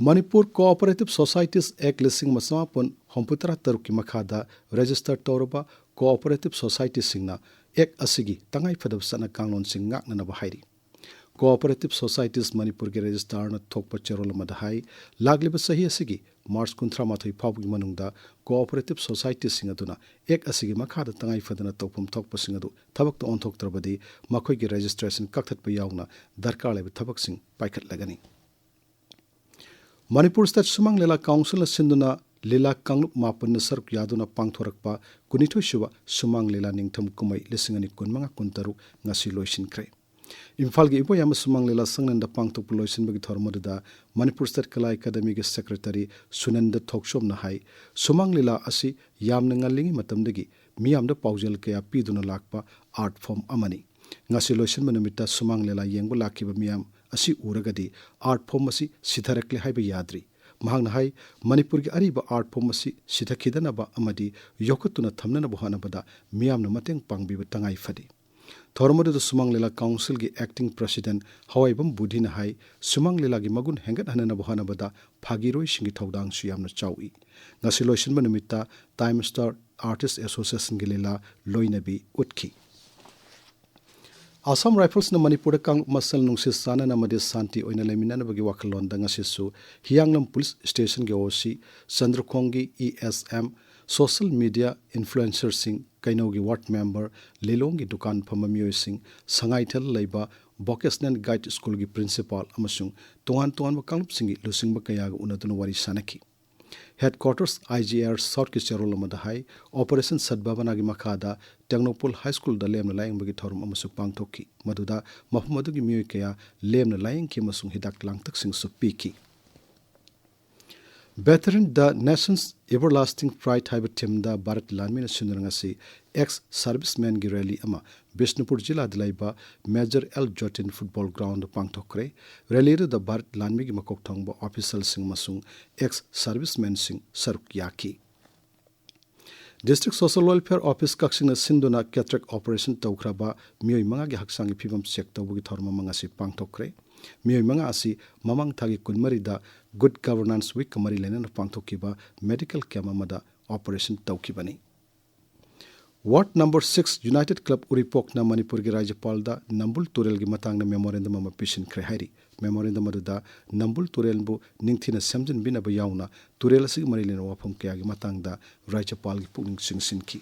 ꯃꯅꯤꯄꯨꯔ ꯀꯣꯑꯣꯄꯔꯦꯇꯤꯚ ꯁꯣꯁꯥꯏꯇꯤꯁ ꯑꯦꯛ ꯂꯤꯁꯤꯡ ꯑꯃ ꯆꯃꯥꯄꯟ ꯍꯨꯝꯐꯨꯇꯔꯥ ꯇꯔꯨꯛꯀꯤ ꯃꯈꯥꯗ ꯔꯦꯖꯤꯁꯇꯔ ꯇꯧꯔꯕ ꯀꯣꯑꯣꯄꯔꯦꯇꯤꯚ ꯁꯣꯁꯥꯏꯇꯤꯁꯤꯡꯅ ꯑꯦꯛ ꯑꯁꯤꯒꯤ ꯇꯉꯥꯏ ꯐꯗꯕ ꯆꯠꯅ ꯀꯥꯡꯂꯣꯟꯁꯤꯡ ꯉꯥꯛꯅꯅꯕ ꯍꯥꯏꯔꯤ꯫ ꯀꯣꯑꯣꯄꯔꯦꯇꯤꯚ ꯁꯣꯁꯥꯏꯇꯤꯁ ꯃꯅꯤꯄꯨꯔꯒꯤ ꯔꯦꯖꯤꯁꯇ꯭ꯔꯥꯔꯅ ꯊꯣꯛꯄ ꯆꯦꯔꯣꯜ ꯑꯃꯗ ꯍꯥꯏ, ꯂꯥꯛꯂꯤꯕ ꯆꯍꯤ ꯑꯁꯤꯒꯤ ꯃꯥꯔꯆ ꯀꯨꯟꯊ꯭ꯔꯥ ꯃꯥꯊꯣꯏ ꯐꯥꯎꯕꯒꯤ ꯃꯅꯨꯡꯗ ꯀꯣꯑꯣꯄꯔꯦꯇꯤꯚ ꯁꯣꯁꯥꯏꯇꯤꯁꯤꯡ ꯑꯗꯨꯅ ꯑꯦꯛ ꯑꯁꯤꯒꯤ ꯃꯈꯥꯗ ꯇꯉꯥꯏ ꯐꯗꯅ ꯇꯧꯐꯝ ꯊꯣꯛꯄꯁꯤꯡ ꯑꯗꯨ ꯊꯕꯛꯇ ꯑꯣꯟꯊꯣꯛꯇ꯭ꯔꯕꯗꯤ ꯃꯈꯣꯏꯒꯤ ꯔꯦꯖꯤꯁꯇ꯭ꯔꯦꯁꯟ ꯀꯛꯊꯠꯄ ꯌꯥꯎꯅ ꯗꯔꯀꯥꯔ ꯂꯩꯕ ꯊꯕꯛꯁꯤꯡ ꯄꯥꯏꯈꯠꯂꯒꯅꯤ꯫ ꯃꯅꯤꯄꯨꯔ ꯁ꯭ꯇꯦꯠ ꯁꯨꯃꯥꯡ ꯂꯤꯂꯥ ꯀꯥꯎꯟꯁꯤꯜꯅ ꯁꯤꯟꯗꯨꯅ ꯂꯤꯂꯥ ꯀꯥꯡꯂꯨꯞ ꯃꯥꯄꯟꯅ ꯁꯔꯨꯛ ꯌꯥꯗꯨꯅ ꯄꯥꯡꯊꯣꯔꯛꯄ ꯀꯨꯟꯅꯤꯊꯣꯏ ꯁꯨꯕ ꯁꯨꯃꯥꯡ ꯂꯤꯂꯥ ꯅꯤꯡꯊꯝ ꯀꯨꯝꯍꯩ ꯂꯤꯁꯤꯡ ꯑꯅꯤ ꯀꯨꯟꯃꯉꯥ ꯀꯨꯟꯇꯔꯨꯛ ꯉꯁꯤ ꯂꯣꯏꯁꯤꯟꯈ꯭ꯔꯦ꯫ ꯏꯝꯐꯥꯜꯒꯤ ꯏꯕꯣꯌꯥꯏꯃ ꯁꯨꯃꯥꯡ ꯂꯤꯂꯥ ꯁꯪꯂꯦꯟꯗ ꯄꯥꯡꯊꯣꯛꯄ ꯂꯣꯏꯁꯤꯟꯕꯒꯤ ꯊꯧꯔꯝ ꯑꯗꯨꯗ ꯃꯅꯤꯄꯨꯔ ꯁ꯭ꯇꯦꯠ ꯀꯂꯥ ꯑꯦꯀꯥꯗꯃꯤꯒꯤ ꯁꯦꯀ꯭ꯔꯦꯇꯔꯤ ꯁꯨꯅꯟꯗ ꯊꯣꯛꯆꯣꯝꯅ ꯍꯥꯏ, ꯁꯨꯃꯥꯡ ꯂꯤꯂꯥ ꯑꯁꯤ ꯌꯥꯝꯅ ꯉꯜꯂꯤꯉꯩ ꯃꯇꯝꯗꯒꯤ ꯃꯤꯌꯥꯝꯗ ꯄꯥꯎꯖꯦꯜ ꯀꯌꯥ ꯄꯤꯗꯨꯅ ꯂꯥꯛꯄ ꯑꯥꯔꯠ ꯐꯣꯔꯝ ꯑꯃꯅꯤ꯫ ꯉꯁꯤ ꯂꯣꯏꯁꯤꯟꯕ ꯅꯨꯃꯤꯠꯇ ꯁꯨꯃꯥꯡ ꯂꯤꯂꯥ ꯌꯦꯡꯕ ꯂꯥꯛꯈꯤꯕ ꯃꯤꯌꯥꯝ ꯑꯁꯤ ꯎꯔꯒꯗꯤ ꯑꯥꯔꯠ ꯐꯣꯔꯝ ꯑꯁꯤ ꯁꯤꯊꯔꯛꯂꯦ ꯍꯥꯏꯕ ꯌꯥꯗ꯭ꯔꯤ꯫ ꯃꯍꯥꯛꯅ ꯍꯥꯏ, ꯃꯅꯤꯄꯨꯔꯒꯤ ꯑꯔꯤꯕ ꯑꯥꯔꯠ ꯐꯣꯔꯝ ꯑꯁꯤ ꯁꯤꯊꯈꯤꯗꯅꯕ ꯑꯃꯗꯤ ꯌꯣꯛꯈꯠꯇꯨꯅ ꯊꯝꯅꯅꯕ ꯍꯣꯠꯅꯕꯗ ꯃꯤꯌꯥꯝꯅ ꯃꯇꯦꯡ ꯄꯥꯡꯕꯤꯕ ꯇꯉꯥꯏ ꯐꯗꯦ꯫ ꯊꯧꯔꯝ ꯑꯗꯨꯗ ꯁꯨꯃꯥꯡ ꯂꯤꯂꯥ ꯀꯥꯎꯟꯁꯤꯜꯒꯤ ꯑꯦꯛꯇꯤꯡ ꯄ꯭ꯔꯁꯤꯗꯦꯟꯠ ꯍꯋꯥꯏꯕꯝ ꯕꯨꯙꯤꯅ ꯍꯥꯏ, ꯁꯨꯃꯥꯡ ꯂꯤꯂꯥꯒꯤ ꯃꯒꯨꯟ ꯍꯦꯟꯒꯠꯍꯟꯅꯅꯕ ꯍꯣꯠꯅꯕꯗ ꯐꯥꯒꯤꯔꯣꯏꯁꯤꯡꯒꯤ ꯊꯧꯗꯥꯡꯁꯨ ꯌꯥꯝꯅ ꯆꯥꯎꯏ꯫ ꯉꯁꯤ ꯂꯣꯏꯁꯤꯟꯕ ꯅꯨꯃꯤꯠꯇ ꯇꯥꯏꯝ ꯁ꯭ꯇꯥꯔ ꯑꯥꯔꯇꯤꯁ ꯑꯦꯁꯣꯁꯤꯌꯦꯁꯟꯒꯤ ꯂꯤꯂꯥ ꯂꯣꯏꯅꯕꯤ ꯎꯠꯈꯤ꯫ ꯑꯁꯥꯝ ꯔꯥꯏꯐꯜꯁꯅ ꯃꯅꯤꯄꯨꯔꯗ ꯀꯥꯡꯂꯨꯞ ꯃꯁꯦꯜ ꯅꯨꯡꯁꯤ ꯆꯥꯟꯅꯅ ꯑꯃꯗꯤ ꯁꯥꯟꯇꯤ ꯑꯣꯏꯅ ꯂꯩꯃꯤꯟꯅꯅꯕꯒꯤ ꯋꯥꯈꯜꯂꯣꯟꯗ ꯉꯁꯤꯁꯨ ꯍꯤꯌꯥꯡꯂꯝ ꯄꯨꯂꯤꯁ ꯁ꯭ꯇꯦꯁꯟꯒꯤ OC, ꯆꯟꯗ꯭ꯔꯈꯣꯡꯒꯤ ESM, ꯁꯣꯁꯤꯌꯦꯜ ꯃꯤꯗꯤꯌꯥ ꯏꯟꯐ꯭ꯂꯨꯑꯦꯟꯁꯔꯁꯤꯡ, ꯀꯩꯅꯧꯒꯤ ꯋꯥꯔꯗ ꯃꯦꯝꯕꯔ, ꯂꯤꯂꯣꯡꯒꯤ ꯗꯨꯀꯥꯟ ꯐꯝꯕ ꯃꯤꯑꯣꯏꯁꯤꯡ, ꯁꯉꯥꯏꯊꯦꯜ ꯂꯩꯕ ꯚꯣꯀꯦꯁꯅꯦꯜ ꯒꯥꯏꯗ ꯁ꯭ꯀꯨꯜꯒꯤ ꯄ꯭ꯔꯤꯟꯁꯤꯄꯥꯜ ꯑꯃꯁꯨꯡ ꯇꯣꯉꯥꯟ ꯇꯣꯉꯥꯟꯕ ꯀꯥꯡꯂꯨꯞꯁꯤꯡꯒꯤ ꯂꯨꯆꯤꯡꯕ ꯀꯌꯥꯒ ꯎꯅꯗꯨꯅ ꯋꯥꯔꯤ ꯁꯥꯅꯈꯤ꯫ ꯍꯦꯗꯀ꯭ꯋꯥꯇꯔꯁ IGR ꯁꯥꯎꯠꯀꯤ ꯆꯦꯔꯣꯜ ꯑꯃꯗ ꯍꯥꯏ, ꯑꯣꯄꯔꯦꯁꯟ ꯁꯗꯚꯥꯕꯅꯥꯒꯤ ꯃꯈꯥꯗ ꯇꯦꯡꯅꯧꯄꯜ ꯍꯥꯏ ꯁ꯭ꯀꯨꯜꯗ ꯂꯦꯝꯅ ꯂꯥꯌꯦꯡꯕꯒꯤ ꯊꯧꯔꯝ ꯑꯃꯁꯨ ꯄꯥꯡꯊꯣꯛꯈꯤ, ꯃꯗꯨꯗ ꯃꯐꯝ ꯑꯗꯨꯒꯤ ꯃꯤꯑꯣꯏ ꯀꯌꯥ ꯂꯦꯝꯅ ꯂꯥꯌꯦꯡꯈꯤ ꯑꯃꯁꯨꯡ ꯍꯤꯗꯥꯛ ꯂꯥꯡꯊꯛꯁꯤꯡꯁꯨ ꯄꯤꯈꯤ꯫ Veteran the Nation's Everlasting Pride ꯍꯥꯏꯕ ꯊꯤꯝꯗ ꯚꯥꯔꯠ ꯂꯥꯟꯃꯤꯅ ꯁꯤꯟꯗꯨꯅ ꯉꯁꯤ ꯑꯦꯛꯁ ꯁꯥꯔꯚꯤꯁꯃꯦꯟꯒꯤ ꯔꯦꯂꯤ ꯑꯃ ꯕꯤꯁꯅꯨꯄꯨꯔ ꯖꯤꯂꯥꯗ ꯂꯩꯕ major L Jotin football ground ꯄꯥꯡꯊꯣꯛꯈ꯭ꯔꯦ꯫ ꯔꯦꯂꯤꯗꯨꯗ ꯚꯥꯔꯠ ꯂꯥꯟꯃꯤꯒꯤ ꯃꯀꯣꯛ ꯊꯣꯡꯕ ꯑꯣꯐꯤꯁꯦꯜꯁꯤꯡ ꯑꯃꯁꯨꯡ ꯑꯦꯛꯁ ꯁꯥꯔꯚꯤꯁꯃꯦꯟꯁꯤꯡ ꯁꯔꯨꯛ ꯌꯥꯈꯤ꯫ District Social Welfare Office ꯀꯛꯆꯤꯡꯅ ꯁꯤꯟꯗꯨꯅ ꯀꯦꯇꯔꯦꯛ ꯑꯣꯄꯔꯦꯁꯟ ꯇꯧꯈ꯭ꯔꯕ ꯃꯤꯑꯣꯏ ꯃꯉꯥꯒꯤ ꯍꯛꯆꯥꯡꯒꯤ ꯐꯤꯕꯝ ꯆꯦꯛ ꯇꯧꯕꯒꯤ ꯊꯧꯔꯝ ꯑꯃ ꯉꯁꯤ ꯄꯥꯡꯊꯣꯛꯈ꯭ꯔꯦ꯫ ꯃꯤꯑꯣꯏ ꯃꯉꯥ ꯑꯁꯤ ꯃꯃꯥꯡ ꯊꯥꯒꯤ ꯀꯨꯟꯃꯔꯤꯗ ꯒꯨꯗ ꯒꯚꯔꯅꯥꯟꯁ ꯋꯤꯛꯀ ꯃꯔꯤ ꯂꯩꯅꯅ ꯄꯥꯡꯊꯣꯛꯈꯤꯕ ꯃꯦꯗꯤꯀꯦꯜ ꯀꯦꯝꯞ ꯑꯃꯗ ꯑꯣꯄꯔꯦꯁꯟ ꯇꯧꯈꯤꯕꯅꯤ꯫ Ward number six united club ꯎꯔꯤꯄꯣꯛꯅ ꯃꯅꯤꯄꯨꯔꯒꯤ ꯔꯥꯖ꯭ꯌꯄꯥꯜꯗ ꯅꯝꯕꯨꯜ ꯇꯨꯔꯦꯜꯒꯤ ꯃꯇꯥꯡꯗ ꯃꯦꯃꯣꯔꯦꯟꯗꯝ ꯑꯃ ꯄꯤꯁꯤꯟꯈ꯭ꯔꯦ ꯍꯥꯏꯔꯤ꯫ ꯃꯦꯃꯣꯔꯦꯟꯗꯝ ꯑꯗꯨꯗ ꯅꯝꯕꯨꯜ ꯇꯨꯔꯦꯜꯕꯨ ꯅꯤꯡꯊꯤꯅ ꯁꯦꯝꯖꯤꯟꯕꯤꯅꯕ ꯌꯥꯎꯅ ꯇꯨꯔꯦꯜ ꯑꯁꯤꯒ ꯃꯔꯤ ꯂꯩꯅꯕ ꯋꯥꯐꯝ ꯀꯌꯥꯒꯤ ꯃꯇꯥꯡꯗ ꯔꯥꯖ꯭ꯌꯄꯥꯜꯒꯤ ꯄꯨꯛꯅꯤꯡ ꯆꯤꯡꯁꯤꯟꯈꯤ꯫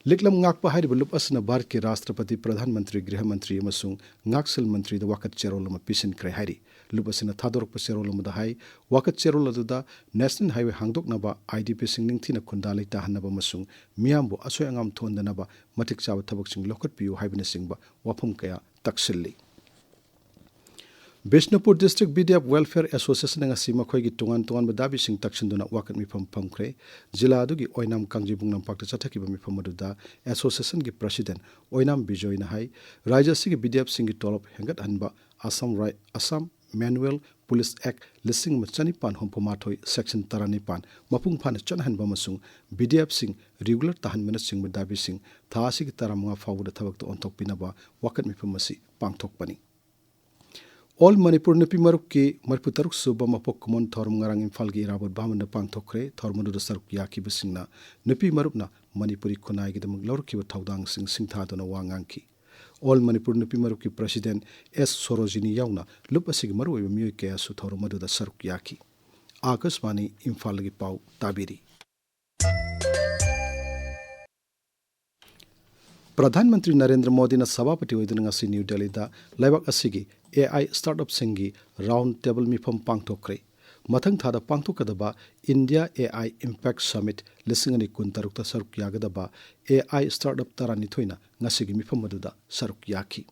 ꯂꯤꯛꯂꯝ ꯉꯥꯛꯄ ꯍꯥꯏꯔꯤꯕ ꯂꯨꯞ ꯑꯁꯤꯅ ꯚꯥꯔꯠꯀꯤ ꯔꯥꯁꯇ꯭ꯔꯄꯇꯤ, ꯄ꯭ꯔꯙꯥꯟ ꯃꯟꯇ꯭ꯔꯤ, ꯒ꯭ꯔꯤꯍ ꯃꯟꯇ꯭ꯔꯤ ꯑꯃꯁꯨꯡ ꯉꯥꯛꯁꯦꯜ ꯃꯟꯇ꯭ꯔꯤꯗ ꯋꯥꯀꯠ ꯆꯦꯔꯣꯜ ꯑꯃ ꯄꯤꯁꯤꯟꯈ꯭ꯔꯦ ꯍꯥꯏꯔꯤ꯫ ꯂꯨꯞ ꯑꯁꯤꯅ ꯊꯥꯗꯣꯔꯛꯄ ꯆꯦꯔꯣꯜ ꯑꯃꯗ ꯍꯥꯏ, ꯋꯥꯀꯠ ꯆꯦꯔꯣꯜ ꯑꯗꯨꯗ ꯅꯦꯁꯅꯦꯜ ꯍꯥꯏꯋꯦ ꯍꯥꯡꯗꯣꯛꯅꯕ, ꯑꯥꯏ ꯗꯤ ꯄꯤꯁꯤꯡ ꯅꯤꯡꯊꯤꯅ ꯈꯨꯟꯗꯥ ꯂꯩꯇꯥꯍꯟꯅꯕ ꯑꯃꯁꯨꯡ ꯃꯤꯌꯥꯝꯕꯨ ꯑꯁꯣꯏ ꯑꯉꯥꯝ ꯊꯣꯛꯍꯟꯗꯅꯕ ꯃꯇꯤꯛ ꯆꯥꯕ ꯊꯕꯛꯁꯤꯡ ꯂꯧꯈꯠꯄꯤꯌꯨ ꯍꯥꯏꯕꯅꯆꯤꯡꯕ ꯋꯥꯐꯝ ꯀꯌꯥ ꯇꯛꯁꯤꯜꯂꯤ꯫ Bishnupur district B D F welfare ꯑꯦꯁꯣꯁꯤꯌꯦꯁꯟꯅ ꯉꯁꯤ ꯃꯈꯣꯏꯒꯤ ꯇꯣꯉꯥꯟ ꯇꯣꯉꯥꯟꯕ ꯗꯥꯕꯤꯁꯤꯡ ꯇꯛꯁꯤꯟꯗꯨꯅ ꯋꯥꯀꯠ ꯃꯤꯐꯝ ꯐꯝꯈ꯭ꯔꯦ꯫ ꯖꯤꯂꯥ ꯑꯗꯨꯒꯤ ꯑꯣꯏꯅꯥꯝ ꯀꯥꯡꯖꯩꯕꯨꯡ ꯂꯝꯄꯥꯛꯇ ꯆꯠꯊꯈꯤꯕ ꯃꯤꯐꯝ ꯑꯗꯨꯗ ꯑꯦꯁꯣꯁꯤꯌꯦꯁꯟꯒꯤ ꯄ꯭ꯔꯁꯤꯗꯦꯟ ꯑꯣꯏꯅꯥꯝ ꯕꯤꯖꯣꯏꯅ ꯍꯥꯏ, ꯔꯥꯖ꯭ꯌ ꯑꯁꯤꯒꯤ ꯕꯤ ꯗꯤ ꯑꯦꯐꯁꯤꯡꯒꯤ ꯇꯣꯂꯣꯞ ꯍꯦꯟꯒꯠꯍꯟꯕ, ꯑꯁꯥꯝ ꯔꯥꯏ-, ꯑꯁꯥꯝ ꯃꯦꯅꯨꯑꯦꯜ ꯄꯨꯂꯤꯁ ꯑꯦꯛ ꯂꯤꯁꯤꯡ ꯑꯃ ꯆꯅꯤꯄꯥꯟ ꯍꯨꯝꯐꯨ ꯃꯥꯊꯣꯏ, ꯁꯦꯛꯁꯟ ꯇꯔꯥꯅꯤꯄꯥꯟ ꯃꯄꯨꯡ ꯐꯥꯅ ꯆꯠꯅꯍꯟꯕ ꯑꯃꯁꯨꯡ ꯕꯤ ꯗꯤ ꯑꯦꯐꯁꯤꯡ ꯔꯤꯒꯨꯂꯔ ꯇꯥꯍꯟꯕꯅꯆꯤꯡꯕ ꯗꯥꯕꯤꯁꯤꯡ ꯊꯥ ꯑꯁꯤꯒꯤ ꯇꯔꯥꯃꯉꯥ ꯐꯥꯎꯕꯗ ꯊꯕꯛꯇ ꯑꯣꯟꯊꯣꯛꯄꯤꯅꯕ ꯋꯥꯀꯠ ꯃꯤꯐꯝ ꯑꯁꯤ ꯄꯥꯡꯊꯣꯛꯄꯅꯤ꯫ ꯑꯣꯜ ꯃꯅꯤꯄꯨꯔ ꯅꯨꯄꯤ ꯃꯔꯨꯞꯀꯤ ꯃꯔꯤꯐꯨꯇꯔꯨꯛ ꯁꯨꯕ ꯃꯄꯣꯛ ꯀꯨꯝꯑꯣꯟ ꯊꯧꯔꯝ ꯉꯔꯥꯡ ꯏꯝꯐꯥꯜꯒꯤ ꯏꯔꯥꯕꯣꯠ ꯚꯕꯟꯗ ꯄꯥꯡꯊꯣꯛꯈ꯭ꯔꯦ꯫ ꯊꯧꯔꯝ ꯑꯗꯨꯗ ꯁꯔꯨꯛ ꯌꯥꯈꯤꯕꯁꯤꯡꯅ ꯅꯨꯄꯤ ꯃꯔꯨꯞꯅ ꯃꯅꯤꯄꯨꯔꯤ ꯈꯨꯟꯅꯥꯏꯒꯤꯗꯃꯛ ꯂꯧꯔꯛꯈꯤꯕ ꯊꯧꯗꯥꯡꯁꯤꯡ ꯁꯤꯡꯊꯥꯗꯨꯅ ꯋꯥ ꯉꯥꯡꯈꯤ꯫ ꯑꯣꯜ ꯃꯅꯤꯄꯨꯔ ꯅꯨꯄꯤ ꯃꯔꯨꯞꯀꯤ ꯄ꯭ꯔꯁꯤꯗꯦꯟ ꯑꯦꯁ ꯁꯣꯔꯣꯖꯤꯅꯤ ꯌꯥꯎꯅ ꯂꯨꯞ ꯑꯁꯤꯒꯤ ꯃꯔꯨꯑꯣꯏꯕ ꯃꯤꯑꯣꯏ ꯀꯌꯥꯁꯨ ꯊꯧꯔꯝ ꯑꯗꯨꯗ ꯁꯔꯨꯛ ꯌꯥꯈꯤ꯫ ꯑꯥꯀꯥꯁꯕꯥꯅꯤ ꯏꯝꯐꯥꯜꯒꯤ ꯄꯥꯎ ꯇꯥꯕꯤꯔꯤ꯫ ꯄ꯭ꯔꯙꯥꯟ ꯃꯟꯇ꯭ꯔꯤ ꯅꯔꯦꯟꯗ꯭ꯔ ꯃꯣꯗꯤꯅ ꯁꯚꯥꯄꯇꯤ ꯑꯣꯏꯗꯨꯅ ꯉꯁꯤ ꯅ꯭ꯌꯨ ꯗꯦꯜꯂꯤꯗ ꯂꯩꯕꯥꯛ ꯑꯁꯤꯒꯤ ꯑꯦ ꯑꯥꯏ ꯁ꯭ꯇꯥꯔꯠꯑꯞꯁꯤꯡꯒꯤ ꯔꯥꯎꯟ ꯇꯦꯕꯜ ꯃꯤꯐꯝ ꯄꯥꯡꯊꯣꯛꯈ꯭ꯔꯦ꯫ ꯃꯊꯪ ꯊꯥꯗ ꯄꯥꯡꯊꯣꯛꯀꯗꯕ India A I impact submit ꯂꯤꯁꯤꯡ ꯑꯅꯤ ꯀꯨꯟꯇꯔꯨꯛꯇ ꯁꯔꯨꯛ ꯌꯥꯒꯗꯕ ꯑꯦ ꯑꯥꯏ ꯁ꯭ꯇꯥꯔꯠꯑꯞ ꯇꯔꯥꯅꯤꯊꯣꯏꯅ ꯉꯁꯤꯒꯤ ꯃꯤꯐꯝ ꯑꯗꯨꯗ ꯁꯔꯨꯛ ꯌꯥꯈꯤ꯫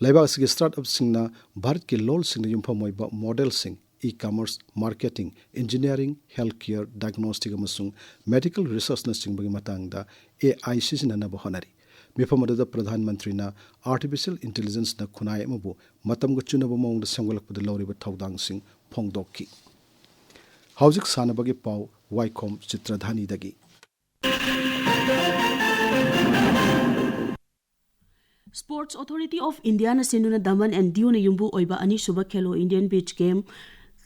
ꯂꯩꯕꯥꯛ ꯑꯁꯤꯒꯤ ꯁ꯭ꯇꯥꯔꯠꯑꯞꯁꯤꯡꯅ ꯚꯥꯔꯠꯀꯤ ꯂꯣꯜꯁꯤꯡꯗ ꯌꯨꯝꯐꯝ ꯑꯣꯏꯕ ꯃꯣꯗꯦꯜꯁꯤꯡ e-commerce, marketing, engineering, healthcare, diagnostic ꯑꯃꯁꯨꯡ medical researchꯅꯆꯤꯡꯕꯒꯤ ꯃꯇꯥꯡꯗ AI ꯁꯤꯖꯤꯟꯅꯅꯕ ꯍꯣꯠꯅꯔꯤ꯫ ꯃꯤꯐꯝ ꯑꯗꯨꯗ ꯄ꯭ꯔꯙꯥꯟ ꯃꯟꯇ꯭ꯔꯤꯅ artificial intelligenceꯅ ꯈꯨꯟꯅꯥꯏ ꯑꯃꯕꯨ ꯃꯇꯝꯒ ꯆꯨꯅꯕ ꯃꯑꯣꯡꯗ ꯁꯦꯝꯒꯠꯂꯛꯄꯗ ꯂꯧꯔꯤꯕ ꯊꯧꯗꯥꯡꯁꯤꯡ ꯐꯣꯡꯗꯣꯛꯈꯤ꯫ ꯍꯧꯖꯤꯛ ꯁꯥꯟꯅꯕꯒꯤ ꯄꯥꯎ, ꯋꯥꯏꯈꯣꯝ ꯆꯤꯇ꯭ꯔꯙꯥꯅꯤꯗꯒꯤ꯫ Sports Authority of Indiaꯅ ꯁꯤꯟꯗꯨꯅ Daman and Diyuna ꯌꯨꯝꯕꯨ ꯑꯣꯏꯕ ꯑꯅꯤꯁꯨꯕ Khelo Indian Beach Game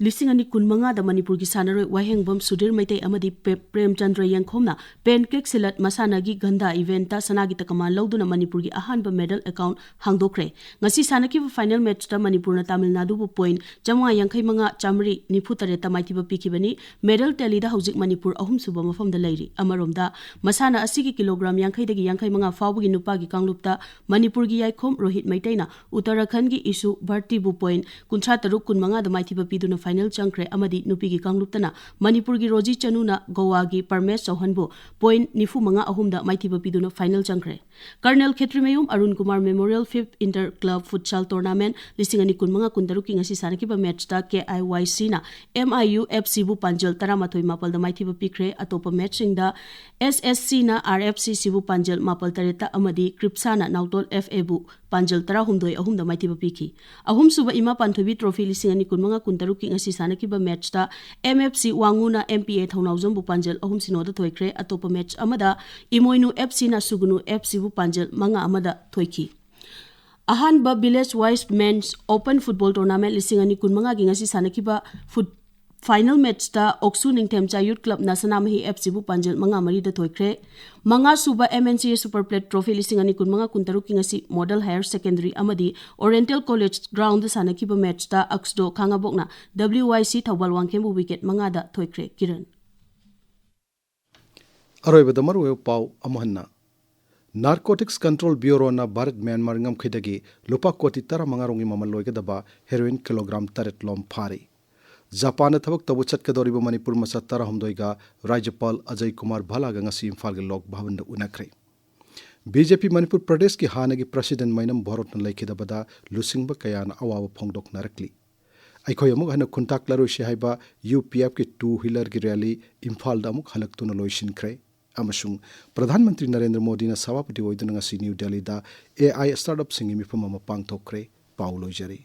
ꯂꯤꯁꯤꯡ ꯑꯅꯤ ꯀꯨꯟꯃꯉꯥꯗ ꯃꯅꯤꯄꯨꯔꯒꯤ ꯁꯥꯟꯅꯔꯣꯏ ꯋꯥꯍꯦꯡꯕꯝ ꯁꯨꯙꯤꯔ ꯃꯩꯇꯩ ꯑꯃꯗꯤ ꯄꯦ-, ꯄ꯭ꯔꯦꯝꯆꯟꯗ꯭ꯔ ꯌꯦꯡꯈꯣꯝꯅ ꯄꯦꯟꯀꯦꯛ ꯁꯤꯂꯠ ꯃꯁꯥꯟꯅꯒꯤ ꯒꯟꯗꯥ eventꯇ ꯁꯅꯥꯒꯤ ꯇꯀꯃꯥꯟ ꯂꯧꯗꯨꯅ ꯃꯅꯤꯄꯨꯔꯒꯤ ꯑꯍꯥꯟꯕ medal account ꯍꯥꯡꯗꯣꯛꯈ꯭ꯔꯦ꯫ ꯉꯁꯤ ꯁꯥꯟꯅꯈꯤꯕ final matchꯇ ꯃꯅꯤꯄꯨꯔꯅ ꯇꯥꯃꯤꯜ ꯅꯥꯗꯨꯕꯨ point ꯆꯥꯃꯉꯥ ꯌꯥꯡꯈꯩ ꯃꯉꯥ, ꯆꯥꯃꯔꯤ ꯅꯤꯐꯨ ꯇꯔꯦꯠꯇ ꯃꯥꯏꯊꯤꯕ ꯄꯤꯈꯤꯕꯅꯤ꯫ Medal tallyꯗ ꯍꯧꯖꯤꯛ ꯃꯅꯤꯄꯨꯔ ꯑꯍꯨꯝꯁꯨꯕ ꯃꯐꯝꯗ ꯂꯩꯔꯤ꯫ ꯑꯃꯔꯣꯝꯗ, ꯃꯁꯥꯟꯅ ꯑꯁꯤꯒꯤ kilogram ꯌꯥꯡꯈꯩꯗꯒꯤ ꯌꯥꯡꯈꯩ ꯃꯉꯥ ꯐꯥꯎꯕꯒꯤ ꯅꯨꯄꯥꯒꯤ ꯀꯥꯡꯂꯨꯞꯇ ꯃꯅꯤꯄꯨꯔꯒꯤ ꯌꯥꯏꯈꯣꯝ ꯔꯣꯍꯤꯠ ꯃꯩꯇꯩꯅ ꯎꯠꯇꯔꯥꯈꯟꯗꯒꯤ ꯏꯁꯨ ꯚꯥꯔꯇꯤꯕꯨ point ꯀꯨꯟꯊ꯭ꯔꯥ ꯇꯔꯨꯛ ꯀꯨꯟꯃꯉꯥꯗ ꯃꯥꯏꯊꯤꯕ ꯄꯤꯗꯨꯅ final ꯆꯪꯈ꯭ꯔꯦ ꯑꯃꯗꯤ ꯅꯨꯄꯤꯒꯤ ꯀꯥꯡꯂꯨꯞꯇꯅ ꯃꯅꯤꯄꯨꯔꯒꯤ ꯔꯣꯖꯤ ꯆꯅꯨꯅ ꯒꯣꯋꯥꯒꯤ ꯄꯔꯃꯦꯁ ꯆꯧꯍꯟꯕꯨ point ꯅꯤꯐꯨ ꯃꯉꯥ ꯑꯍꯨꯝꯗ ꯃꯥꯏꯊꯤꯕ ꯄꯤꯗꯨꯅ final ꯆꯪꯈ꯭ꯔꯦ꯫ Colonel ꯈꯦꯇ꯭ꯔꯤꯃꯌꯨꯝ Arun Kumar Memorial Fifth Inter Club Futsal Tournament ꯂꯤꯁꯤꯡ ꯑꯅꯤ ꯀꯨꯟꯃꯉꯥ ꯀꯨꯟꯇꯔꯨꯛꯀꯤ ꯉꯁꯤ ꯁꯥꯟꯅꯈꯤꯕ matchꯇ KIYCꯅ MIUFCꯕꯨ ꯄꯥꯟꯖꯜ ꯇꯔꯥꯃꯥꯊꯣꯏ ꯃꯥꯄꯜꯗ ꯃꯥꯏꯊꯤꯕ ꯄꯤꯈ꯭ꯔꯦ꯫ ꯑꯇꯣꯞꯄ matchꯁꯤꯡꯗ SSCꯅ RFCCꯕꯨ ꯄꯥꯟꯖꯜ ꯃꯥꯄꯜ ꯇꯔꯦꯠꯇ ꯑꯃꯗꯤ ꯀ꯭ꯔꯤꯞꯁꯥꯅ ꯅꯥꯎꯇꯣꯜ FAꯕꯨ ꯄꯥꯟꯖꯜ ꯇꯔꯥꯍꯨꯝꯗꯣꯏ ꯑꯍꯨꯝꯗ ꯃꯥꯏꯊꯤꯕ ꯄꯤꯈꯤ꯫ ꯑꯍꯨꯝꯁꯨꯕ ꯏꯃꯥ ꯄꯥꯟꯊꯣꯏꯕꯤ trophy ꯂꯤꯁꯤꯡ ꯑꯅꯤ ꯀꯨꯟꯃꯉꯥ ꯀꯨꯟꯇꯔꯨꯛꯀꯤ ꯉꯁꯤ ꯁꯥꯟꯅꯈꯤꯕ matchꯇ MFC ꯋꯥꯉꯨꯅ MPA ꯊꯧꯅꯥꯎꯖꯝꯕꯨ ꯄꯥꯟꯖꯜ ꯑꯍꯨꯝ ꯁꯤꯅꯣꯗ ꯊꯣꯏꯈ꯭ꯔꯦ꯫ ꯑꯇꯣꯞꯄ match ꯑꯃꯗ ꯏꯃꯣꯏꯅꯨ FCꯅ ꯁꯨꯒꯨꯅꯨ FCꯕꯨ ꯄꯥꯟꯖꯜ ꯃꯉꯥ ꯑꯃꯗ ꯊꯣꯏꯈꯤ꯫ ꯑꯍꯥꯟꯕ Village Wise Men's Open Football Tournament ꯂꯤꯁꯤꯡ ꯑꯅꯤ ꯀꯨꯟꯃꯉꯥꯒꯤ ꯉꯁꯤ ꯁꯥꯟꯅꯈꯤꯕ foot-, final matchꯇ ꯑꯣꯛꯁꯨ ꯅꯤꯡꯊꯦꯝꯆꯥ Youth Clubꯅ ꯁꯅꯥꯃꯍꯤ FCꯕꯨ ꯄꯥꯟꯖꯜ ꯃꯉꯥ ꯃꯔꯤꯗ ꯊꯣꯏꯈ꯭ꯔꯦ꯫ ꯃꯉꯥꯁꯨꯕ MNCA Super Plate Trophy ꯂꯤꯁꯤꯡ ꯑꯅꯤ ꯀꯨꯟꯃꯉꯥ ꯀꯨꯟꯇꯔꯨꯛꯀꯤ ꯉꯁꯤ Model Higher Secondary ꯑꯃꯗꯤ Oriental College groundꯗ ꯁꯥꯟꯅꯈꯤꯕ matchꯇ ꯑꯛꯁꯗꯣ ꯈꯥꯉꯕꯣꯛꯅ WYC ꯊꯧꯕꯥꯜ ꯋꯥꯡꯈꯦꯝꯕꯨ wicket ꯃꯉꯥꯗ ꯊꯣꯏꯈ꯭ꯔꯦ꯫ ꯀꯤꯔꯟ꯫ ꯑꯔꯣꯏꯕꯗ ꯃꯔꯨꯑꯣꯏꯕ ꯄꯥꯎ ꯑꯃꯨꯛ ꯍꯟꯅ꯫ Narcotics Control Bureauꯅ ꯚꯥꯔꯠ ꯃ꯭ꯌꯥꯟꯃꯥꯔ ꯉꯝꯈꯩꯗꯒꯤ ꯂꯨꯄꯥ ꯀꯣꯇꯤ ꯇꯔꯥꯃꯉꯥ ꯔꯣꯝꯒꯤ ꯃꯃꯜ ꯑꯣꯏꯒꯗꯕ heroin kilogram ꯇꯔꯦꯠ ꯂꯣꯝ ꯐꯥꯔꯤ꯫ ꯖꯄꯥꯟꯗ ꯊꯕꯛ ꯇꯧꯕ ꯆꯠꯀꯗꯧꯔꯤꯕ ꯃꯅꯤꯄꯨꯔ ꯃꯆꯥ ꯇꯔꯥꯍꯨꯝꯗꯣꯏꯒ ꯔꯥꯖ꯭ꯌꯄꯥꯜ ꯑꯖꯌ ꯀꯨꯃꯥꯔ ꯚꯥꯂꯥꯒ ꯉꯁꯤ ꯏꯝꯐꯥꯜꯒꯤ ꯂꯣꯛ ꯚꯕꯟꯗ ꯎꯅꯈ꯭ꯔꯦ꯫ BJP ꯃꯅꯤꯄꯨꯔ ꯄ꯭ꯔꯗꯦꯁꯀꯤ ꯍꯥꯟꯅꯒꯤ president ꯃꯩꯅꯝ ꯚꯣꯔꯣꯠꯅ ꯂꯩꯈꯤꯗꯕꯗ ꯂꯨꯆꯤꯡꯕ ꯀꯌꯥꯅ ꯑꯋꯥꯕ ꯐꯣꯡꯗꯣꯛꯅꯔꯛꯂꯤ꯫ ꯑꯩꯈꯣꯏ ꯑꯃꯨꯛ ꯍꯟꯅ ꯈꯨꯟꯇꯥꯛꯂꯔꯣꯏꯁꯤ ꯍꯥꯏꯕ ꯌꯨ ꯄꯤ ꯑꯦꯐꯀꯤ ꯇꯨ ꯋꯤꯂꯔꯒꯤ ꯔꯦꯂꯤ ꯏꯝꯐꯥꯜꯗ ꯑꯃꯨꯛ ꯍꯜꯂꯛꯇꯨꯅ ꯂꯣꯏꯁꯤꯟꯈ꯭ꯔꯦ꯫ ꯑꯃꯁꯨꯡ ꯄ꯭ꯔꯙꯥꯟ ꯃꯟꯇ꯭ꯔꯤ ꯅꯔꯦꯟꯗ꯭ꯔ ꯃꯣꯗꯤꯅ ꯁꯚꯥꯄꯇꯤ ꯑꯣꯏꯗꯨꯅ ꯉꯁꯤ ꯅ꯭ꯌꯨ ꯗꯦꯜꯂꯤꯗ ꯑꯦ ꯑꯥꯏ ꯁ꯭ꯇꯥꯔꯠꯑꯞꯁꯤꯡꯒꯤ ꯃꯤꯐꯝ ꯑꯃ ꯄꯥꯡꯊꯣꯛꯈ꯭ꯔꯦ꯫ ꯄꯥꯎ ꯂꯣꯏꯖꯔꯦ꯫